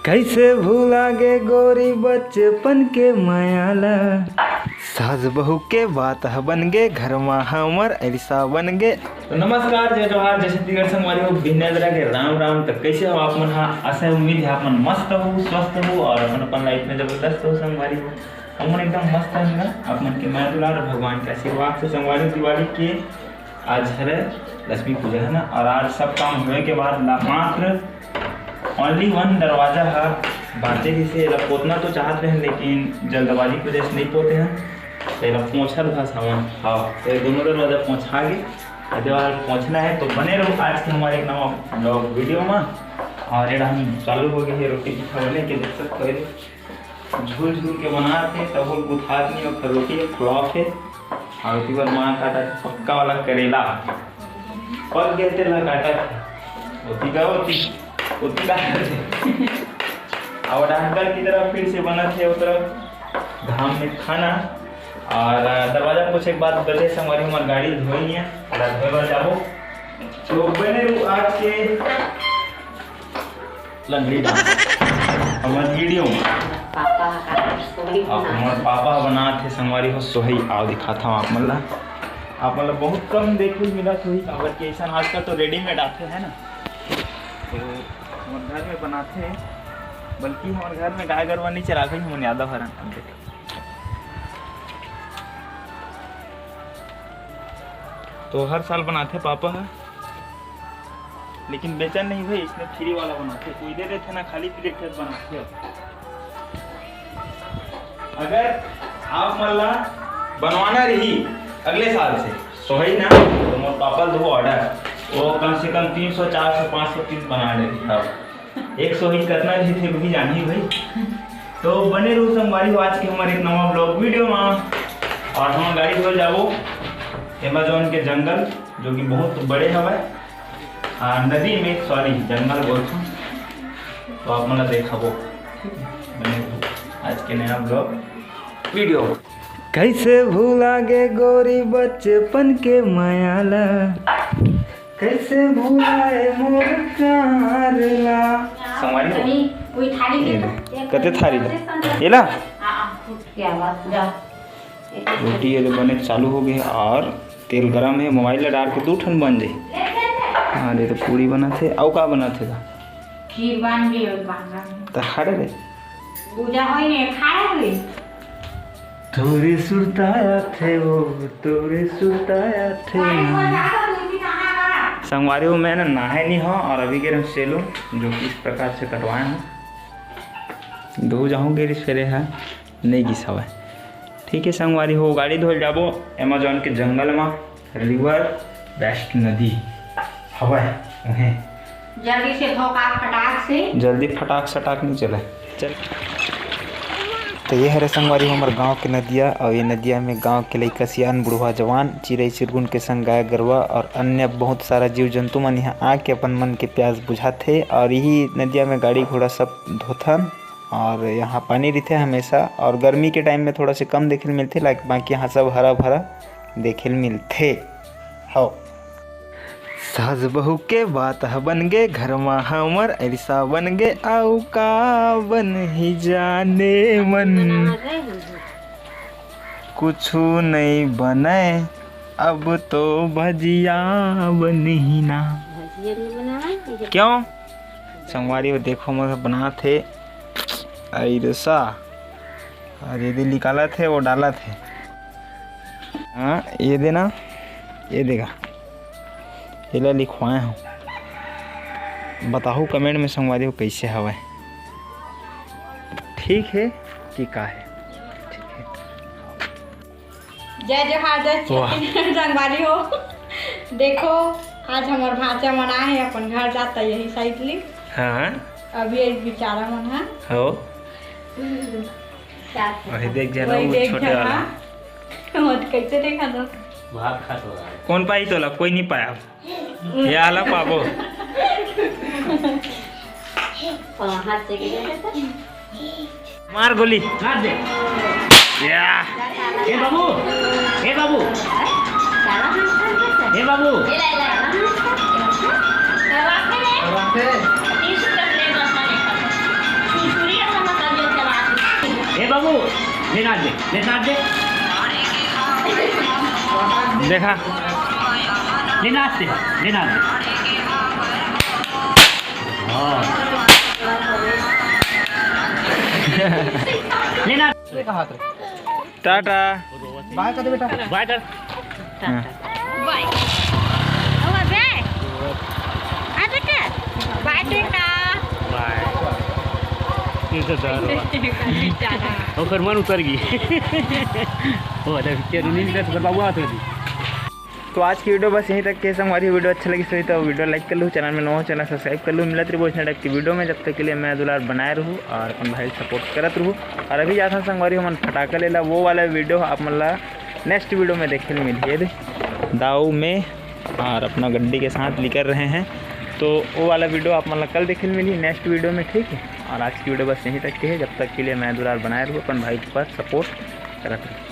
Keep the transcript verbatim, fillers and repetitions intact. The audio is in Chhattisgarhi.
कैसे भुला गे गोरी बचपन के मया ला, सास बहू के बात ह बन गे, घर मा हमर ऐसा बन गे। तो नमस्कार, जय जोहार, जय छत्तीसगढ़ संगवारी हो, बिहनिया बेरा के राम राम। तो कैसे हो आप मन? हाँ, आशा उम्मीद है आप मन मस्त हो, स्वस्थ हो और अपन अपन लाइफ में जबरदस्त हो संगवारी हो। हम मन एकदम मस्त हन, आप मन के मया दुलार और भगवान के आशीर्वाद से संगवारी हो। दिवाली के आज हरे लक्ष्मी पूजा है ना, और आज सब काम होए के बाद ला-, मात्र ओनली वन दरवाजा ह बांचे रहिसे। एला पोतना तो चाहत रहेन, लेकिन जल्दबाजी की वजह से नहीं पोते हैं। तो एला पोंछत घास हवन। हाँ, तो ये दोनों दरवाजा पोंछा गे। यदि और पोंछना है तो बने रहो आज के हमारे एक नवा ब्लॉग वीडियो में। और ये हम चालू हो गए है रोटी पीठा बने के, देख सकते हो, ये झूल झूल के बनात हे, तभो गुथात नहीं, ओकर रोटी फ्लॉप हे। और ओती बर माँ काटत हे पक्का वाला करेला, पक गए तेला काटत हे। ओती का ओती, ओती का करथे। और डहका की तरफ फिर से बनत हे, ओ तरफ धाम में खाना। और दरवाजा पोछे के बाद बचे संगवारी हमर गाड़ी धोई नहीं है, ओला धोए बर जाबो। तो बने रहो आज के लंगड़ी डांस। हमर वीडियो में पापा ह सोहई अब बनात हमर हे। पापा ह बनात हे संगवारी हो सोहई। आओ दिखात हव आप मन ला। आप मन ला बहुत कम देखे मिलत होही, काबर कि अइसन आजकल तो रेडीमेड आथे, है ना? तो हमर घर में बनाथे, बल्कि हमर घर में गाय गरुवा नहीं चराथे, हमन यादव हरन। अब देख। तो हर साल बनाथे पापा ह, लेकिन बेचन नहीं भाई, इसने फ्री वाला बनाथे, कोई दे देथे ना, खाली प्लेट तक बनाथे। अगर आप मन ला बनवाना रही अगले साल से सोहई ना, तो मोर पापा ल दो ऑर्डर, वो कम से कम तीन सौ, चार सौ, पाँच सौ पीस बना लेती। हाँ, एक सौ ही कतना रही थे, वो भी जानी भाई। तो बने रहो संगवारी हो आज के हमारे एक नवा ब्लॉग वीडियो में। और हम गाड़ी धोए जाबो अमेजोन के जंगल, जो कि बहुत बड़े हवय, आ, नदी में, सॉरी, जंगल बोलथों। तो आप मन ला देखाबो, बने रहो आज के नया ब्लॉग वीडियो। कैसे भुला गे गोरी बचपन के मया ला, कैसे भुलाए मोर प्यार ला। संगवारी हो? नहीं, कोई थाली ये दे। कते थाली ला? ये ला? हाँ, हाँ, क्या बात, जा। रोटी ये ले बने चालू हो गए और तेल गरम है, मोबाइल ला डाल के दू ठन बन जाई। हाँ, दे तो पूरी बनत हे, अउ का बनत हे गा? खीर बन गई और बन रहा है। तो खा ले रे। पूजा होई ने, खाए हुई। तोरे सुरताया थे वो, तोरे सुरताया थे। संगवारी हो, मैं ना नहाए नहीं हो और अभी गे रहेंव सैलून, जो कि इस प्रकार से कटवाए हों। दो जाहूँ गे रिस फेरे है, नहीं गिस हवय। ठीक है संगवारी हो, गाड़ी धोए जाबो अमेजोन के जंगल मा, रिवर वेस्ट नदी हवय उहें। जल्दी से धो का फटाक से। जल्दी फटाक सटाक नहीं चले। चल। तो ये हरे संगवारी हो हमर गांव के नदिया, और ये नदिया में गांव के लइका सियान, बुढ़वा जवान, चिरई चिरगुन के संग गाय गरवा और अन्य बहुत सारा जीव जंतु मन यहाँ आके अपन मन के प्यास बुझाथे। और यही नदिया में गाड़ी घोड़ा सब धोथन। और यहाँ पानी रहिथे हमेशा, और गर्मी के टाइम में थोड़ा से कम देखे ल मिलथे, लाइक बाकी यहाँ सब हरा भरा देखे ल मिलथे। हव। सास बहू के बात ह बन गे, घर मा हमर ऐसा बन गे, अउ का बन ही जाने मन। कुछु नहीं बनय, अब तो भजिया बनही ना। भजिया नहीं बनावा, ये क्यों? संगवारी हो देखो, मैं बनात हे, आई रे सा, और ये दे निकालत हे, वो डालत हे। हाँ, ये देना, ये देगा, ये ला लिखवाए हूँ। बताहू कमेंट में संगवारी हो कैसे हवय, ठीक है कि का है, ठीक है। जय जोहार, जय वाह। छत्तीसगढ़ संगवारी हो। देखो, आज हमर भांचा मन आए हे अपन घर जाता यही साइड ले। हाँ। अभी एक बेचारा मन हा। हो। क्या? वही देख जाना, वही वो देख छोटे जाना। वाला। वो तो कैसे देखा दो? भात खात हो रहा है। कौन पाई तोला? कोई नहीं पाया। ये आला पाबो। हाँ, हाथ से गिरे थे तो। मार गोली। मार दे। या। ए बाबू, ए बाबू। ए बाबू। लेना दे, लेना दे। देखा। लेना दे, लेना दे। हाँ। लेना। टाटा। बाय कर दे बेटा। बाय कर। हाँ। बाय। ओ बे। आ बेटा। बाय बेटा। बाय। ये तो डर हुआ। ओकर मन उतर गई। ओ, अरे, तेरे नींद से ओकर बाबू आत होती। तो आज की वीडियो बस यहीं तक के संगवारी। वीडियो अच्छा लगी सही तो वीडियो लाइक कर लू, चैनल में नवा हो चैनल सब्सक्राइब कर लू। मिलत रही वैसे टाइप की वीडियो में, जब तक के लिए मैं दुलार बनाए रहू और अपन भाई सपोर्ट करत रहू। और अभी जाथन संगवारी हमन फटाका लेला, वो वाला वीडियो आप मन ला नेक्स्ट वीडियो में देखे ल मिलही। ये दे, दाऊ में और अपना गड्डी के साथ निकल रहे हैं, तो वो वाला वीडियो आप मन ला कल देखे ल मिलही नेक्स्ट वीडियो में, ठीक है। और आज की वीडियो बस यहीं तक के है, जब तक के लिए मैं दुलार बनाए रहू, अपन भाई पर सपोर्ट करत रहू।